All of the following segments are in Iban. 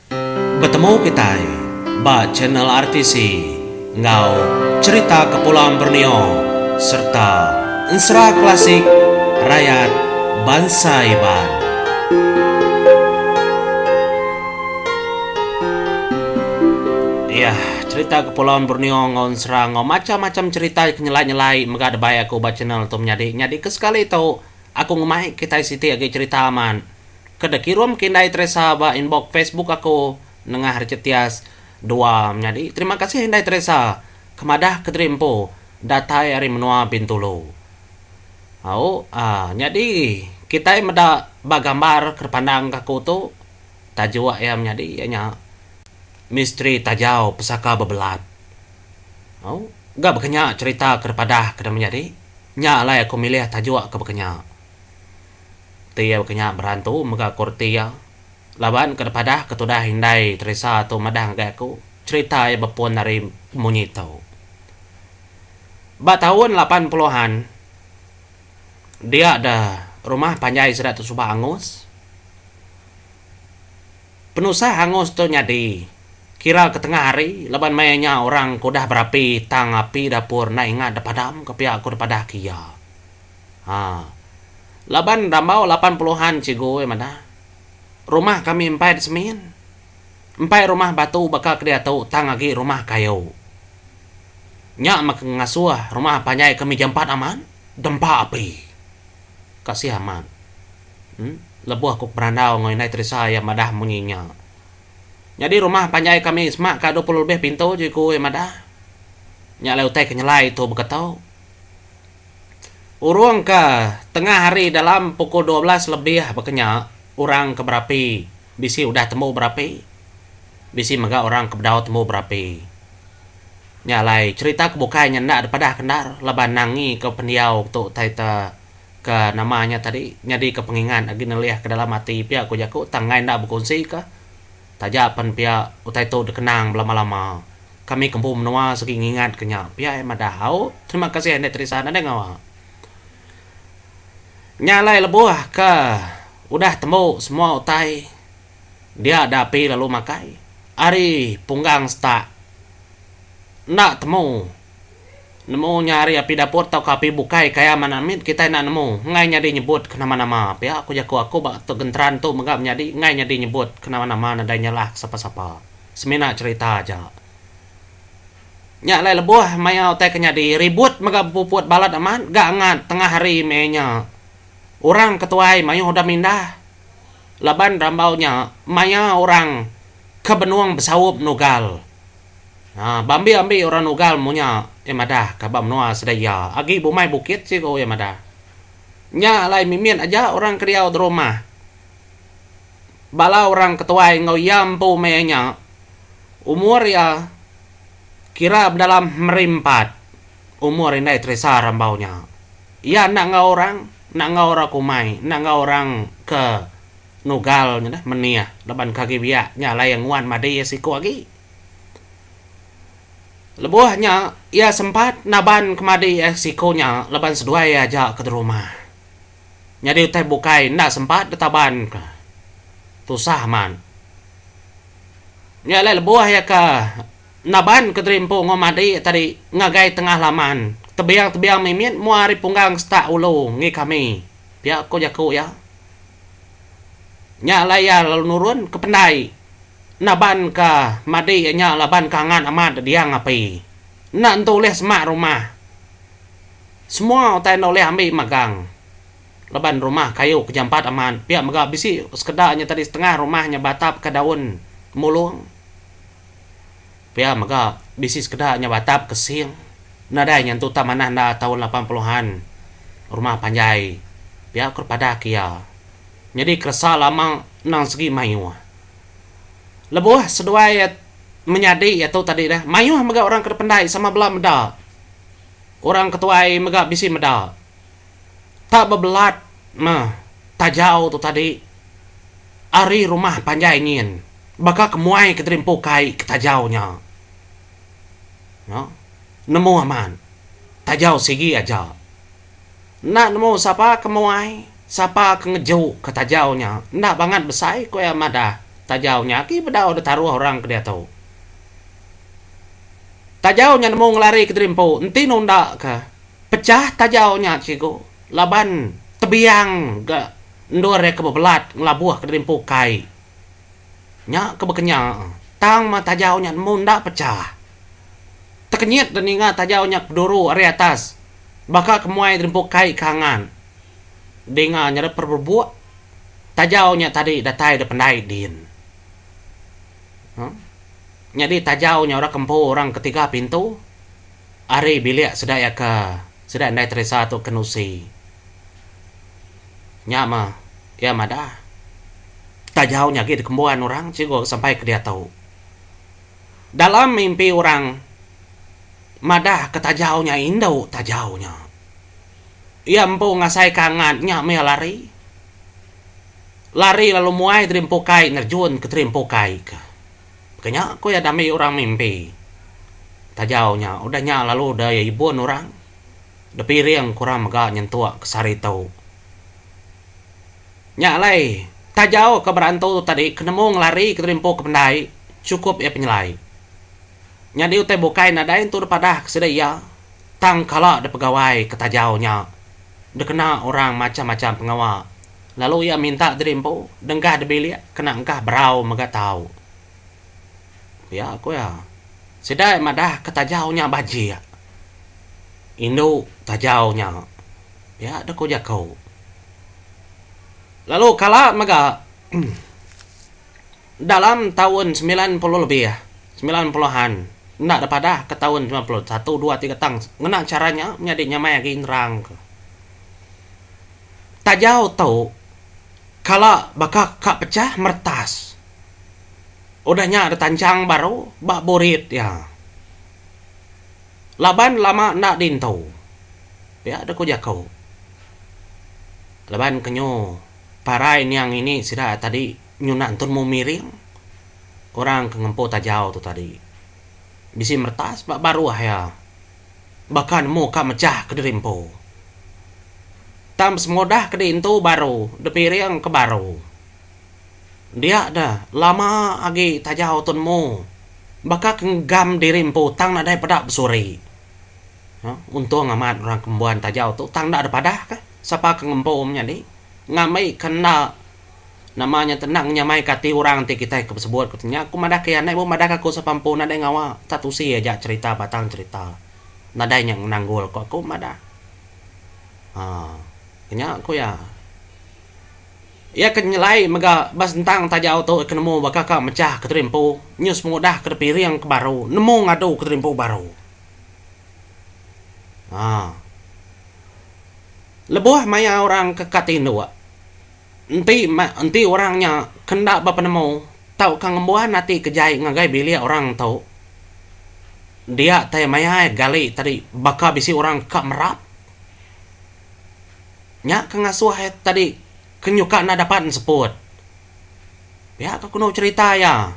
Betemu kitai ba channel RTC enggau Cherita Kepulauan Borneo serta Ensera Klasik Rayat Bansa Iban. Iya, Cherita Kepulauan Borneo enggau ensera enggau macham-macham cherita ke nyelai-nyelai mega dibai aku ba channel tu menyadi. Nyadi ke sekali tu aku ngemai kitai siti agi cherita amat. Ke dikirum ke indai Teresa ba inbox Facebook aku nengah Richard Tias dua menyadi. Terima kasih indai Teresa ke madah ke diri empu datai ari menua Bintulu. Au aaa nyadi kitai meda ba gambar ke dipandang ke aku tu tajuk iya menyadi iya nya Misteri Tajau Pesaka Bebelat. Au ga baka nya cherita ke dipadah ke menyadi nya alai aku milih tajuk ke baka nya. Ti iya baka nya berantu mega ku reti iya. Laban ke dipadah ke tudah indai Teresa tu madah ngagai aku, cherita iya bepun ari munyi tu. Ba taun lapan puluhan, dia deh rumah panjai sida tu suba angus. Penusah angus tu nyadi kira ke tengah hari laban maya nya orang ke udah berapi tang api dapur enda ingat dipadam ke pia ku dipadah ke iya. Ha. Laban rambau lapan puluhan cikgu iya madah. Rumah kami empai disemin. Empai rumah batu baka ke diatu tang agi rumah kayu. Nya meh ke ngasuh rumah panjai kami jampat amat dempa api. Kasih amat. Em lebuh ku berandau enggau indai Teresa iya madah munyi nya. Nyadi rumah panjai kami semak ka 20 lebih pintu cikgu iya madah. Nya alai utai ke nyelai tu beketu. Urung ke tengah hari dalam pukul 12 lebih baka nya, orang ke berapi bisi udah tembu berapi, bisi mega orang ke bedau tembu berapi. Nya alai cherita ke bukai nya enda dipadah ke endar laban nangi ke pendiau tu tai te ke nama nya tadi nyadi ke pengingat agi nelih ke dalam ati pia ku jaku tang enggai enda bekunsi ka. Taja pen pia utai tu dikenang belama-lama. Kami ke empu menua segi ngingat ke nya. Pia iya madah au. Terima kasih Enda Teresa nadai ngawa. Nya alai lebuh ke udah tembu semua utai dia da api lalu makai ari punggang setak enda temu nemu nya ari api dapur tauka api bukai kaya manah mit kitai enda nemu enggai nyadi nyebut ke nama-nama pia ku jaku aku ba genteran tu mega menyadi enggai nyadi nyebut ke nama-nama nadai nyalah ke sapa-sapa. Semina cherita aja. Nya alai lebuh maya utai ke nyadi, ribut mega bepuput balat amat ga angat tengah hari meh nya. Orang ke tuai mayuh udah mindah laban rambau nya maya orang ke benung besaup nugal. Ha beambi-ambi orang nugal munya iya madah ka ba menua sida iya agi bumai bukit siku iya madah. Nya alai mimit aja orang ke diau derumah. Bala orang ke tuai enggau iya empu maya nya, umur iya kira bedalam meri empat umur indai Teresa rambau nya. Iya enda enggau orang, enda enggau orang kumai, enda enggau orang ke nugal nya deh menih laban ke agi biak nya alai iya nguan madi iya siku agi. Lebuh nya iya sempat naban ke madi iya siku nya laban seduai iya aja ke derumah. Nyadi utai bukai enda sempat ditaban ka. Tusah amat. Nya alai lebuh iya ka naban ke diri empu enggau madi tadi ngagai tengah laman tebing-tebing mimit mua ari punggang setak ulu enggi kami, pia ku jaku iya. Nya alai iya lalu nurun ke pendai naban ka madi iya nya laban ka angat amat diang api. Enda entu ulih semak rumah. Semua utai enda ulih ambi magang laban rumah kayu ke jampat amat pia mega bisi sekeda nya tadi setengah rumah nya batap ke daun mulung. Pia mega bisi sekeda nya batap ke sing. Nadai nya entu tak manah enda taun lapan puluhan rumah panjai pia ku padah ke iya. Nyadi keresa lama endang segi mayuh. Lebuh seduai menyadi iya tu tadi dah mayuh mega orang ke dipendai sama bela meda. Orang ke tuai mega bisi meda. Tak bebelat meh tajau tu tadi ari rumah panjai nyin baka ke muai ke terimpu kai ke tajau nya. Nya nemu amat tajau sigi aja. Enda nemu sapa ke muai, sapa ke ngeju ke tajau nya enda bangat besai ku iya madah. Tajau nya agi bedau ditaruh orang ke diatu. Tajau nya nemu ngelari kediri empu enti nunda ke pechah tajau nya chigu laban tebiang ga endur iya ke bebelat ngelabuh kediri empu kai. Nya ke bekenya tang mah tajau nya nemu enda pechah. Tekenyit da ninga tajau nya peduru ari atas baka ke muai diri empu kai ke angan. Dinga nyerep perebuk tajau nya tadi datai da pendai din. Nyadi tajau nya orang ke empu orang ketiga pintu ari bilik sida iya ke sida indai Teresa tu ke nusi. Nya mah iya madah tajau nya agi dikembuan orang cikgu sampai ke diatu. Dalam mimpi orang madah ke tajau nya indu tajau nya. Iya empu ngasaika angat nya mih lari. Lari lalu muai diri empu kai nerjun ke diri empu kai ke. Ke nya ku iya dambi orang mimpi. Tajau nya udah nya lalu deh iya ibun orang. Dipiring ke orang mega nyentuk ke sehari tu. Nya alai, tajau ke berantu tu tadi ke nemu ngelari ke diri empu ke pendai chukup iya penyelai. Nyadi utai bukai nadai entu dipadah ke sida iya tang kala dipegawai ke tajau nya dikena orang macham-macham pengawa lalu iya minta diri empu dengkah dibilik kena engkah berau mega tau. Pia ku iya. Sida madah ke tajau nya bajik. Indu tajau nya. Pia deh ku jaku. Lalu kala mega dalam taun 90 lebih, 90-an, enda deh padah ke taun 91, dua, tiga tang ngena chara nya menyadi nyamai agi nerang ke. Tajau tu kala baka ka pechah meretas. Udah nya deh tanchang baru ba burit iya. Laban lama enda dintu. Pia deh ku jaku. Laban ke nyu parai niang ini sida tadi nyunak entun mu miring orang ke ngempu tajau tu tadi. Bisi meretas ba baruh iya baka nemu ka mechah kediri empu. Tang besemudah ke diintu baru dipiring ke baru. Dia deh lama agi tajau tu nemu baka ke ngegam diri empu tang nadai peda besuri. Untung amat orang ke ngembuan tajau tu tang enda dipadah ka sapa ke ngempu menyadi ngambi ke enda nama nya tu enda ngenyamai ke ati orang ti kitai ke besebut ku nya aku madah ke iya enda ibuh madah ke aku sapa empu nadai ngawa tak tusi aja cherita batang cherita nadai nya ngenanggul ku aku madah. Haa nya ku iya. Iya ke nyelai mega ba sentang tajau tu ke nemu baka ka mechah ke terimpu nyu semudah ke dipiring ke baru nemu ngadu ke terimpu baru. Haa. Lebuh maya orang ke ka tinduk enti enti orang nya ke enda bepenemu tauka ngembuan ati ke jai ngagai bilik orang tu dia tai maya gali tadi baka bisi orang ka merap. Nya ke ngasuh iya tadi ke nyuka enda dapat enseput. Pia ke kenu cherita iya.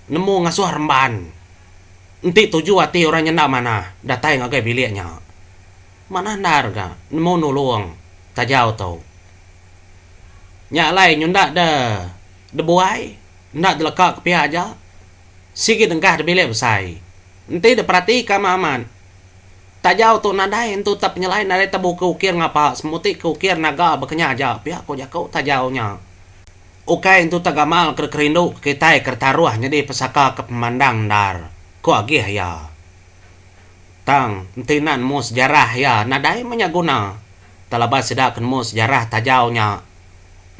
Nemu ngasuh remban. Enti tuju ati orang nya enda manah datai ngagai bilik nya. Manah endar ga nemu nulung tajau tu. Nya alai nyunda de debuai enda deleka ke pia aja. Sigi dengkah de bilik besai. Enti diperatika amat amat. Tajau tu nadai entu tap penyelai nadai tebu ke ukir ngapa semuti ke ukir naga baka nya aja pia ko jaku tajau nya. Ukai entu tap gamal ke dikerindu ke kitai ke ditaruh nyadi pesaka ke pemandang endar, ko agih iya. Tang enti enda nemu sejarah iya nadai meh nya guna. Tang laban sida ke nemu sejarah tajau nya,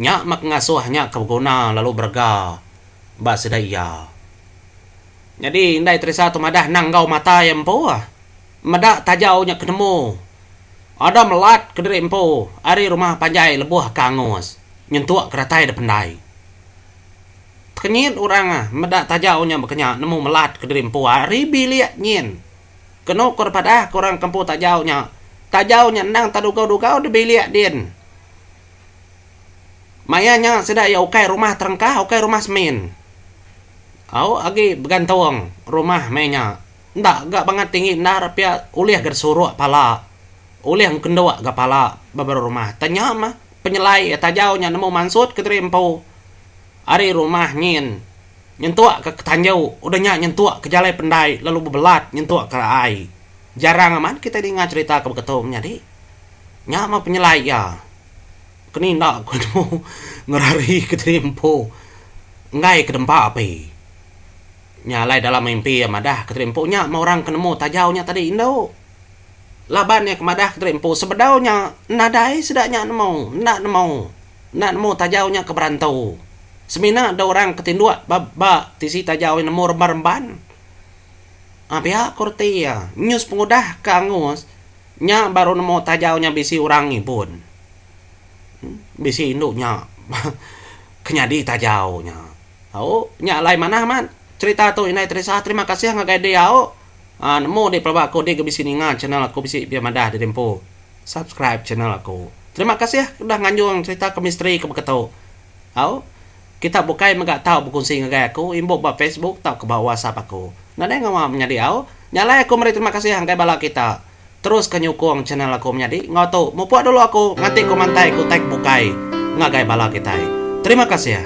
nya meh ke ngasuh nya ke beguna lalu berega ba sida iya. Nyadi indai Teresa tu madah nang enggau mata iya empu. Meda tajau nya ke nemu. Ada melat kediri empu ari rumah panjai lebuh ke angus nyentuk ke datai da pendai. Tekenyit orang meda tajau nya baka nya nemu melat kediri empu ari bilik nyin. Kenu ko dipadah ke orang ke empu tajau nya, tajau nya endang tak dugau-dugau di bilik din. Maya nya sida iya ukai rumah terengkah ukai rumah semin. Au agi begantung rumah meh nya. Enda ga bangat tinggi endar pia ulih ga disuruk pala ulih engkenduk ga pala ba baruh rumah. Tang nya mah penyelai iya tajau nya nemu mansut ke diri empu. Ari rumah nyin nyentuk ke ketanju udah nya nyentuk ke jalai pendai lalu bebelat nyentuk ke ai. Jarang amat kitai ninga cherita ke baka tu menyadi. Nya mah penyelai iya. Keni enda ku nemu ngerari ke diri empu enggai ke dempa api. Nya alai dalam mimpi iya madah ke diri empu nya meh orang ke nemu tajau nya tadi indu. Laban iya ke madah ke diri empu sebedau nya nadai sida nya nemu enda nemu enda nemu tajau nya ke berantu. Semina deh orang ke tinduk ba ba tisi tajau nya nemu remban-remban. Aa pia ku reti iya. Nyus pengudah ke angus Nya baru nemu tajau nya bisi orang ngibun. Bisi indu nya ke nyadi tajau nya. Au nya alai manah amat cherita tu indai Teresa terima kasih ngagai di au. Aa nemu di pelaba aku di ke bisi ninga channel aku bisi pia madah diri empu subscribe channel aku. Terima kasih udah nganjung cherita ke misteri ke beketu. Au. Kita bukai mega tau bekunsi ngagai aku inbox ba Facebook tauka ba WhatsApp aku. Nadai ngawa menyadi au. Nya alai aku meri terima kasih ngagai bala kita. Teruska nyukung channel aku menyadi enggau tu. Mupuk dulu aku nganti ku mantai ku utai ke bukai ngagai bala kitai. Terima kasih.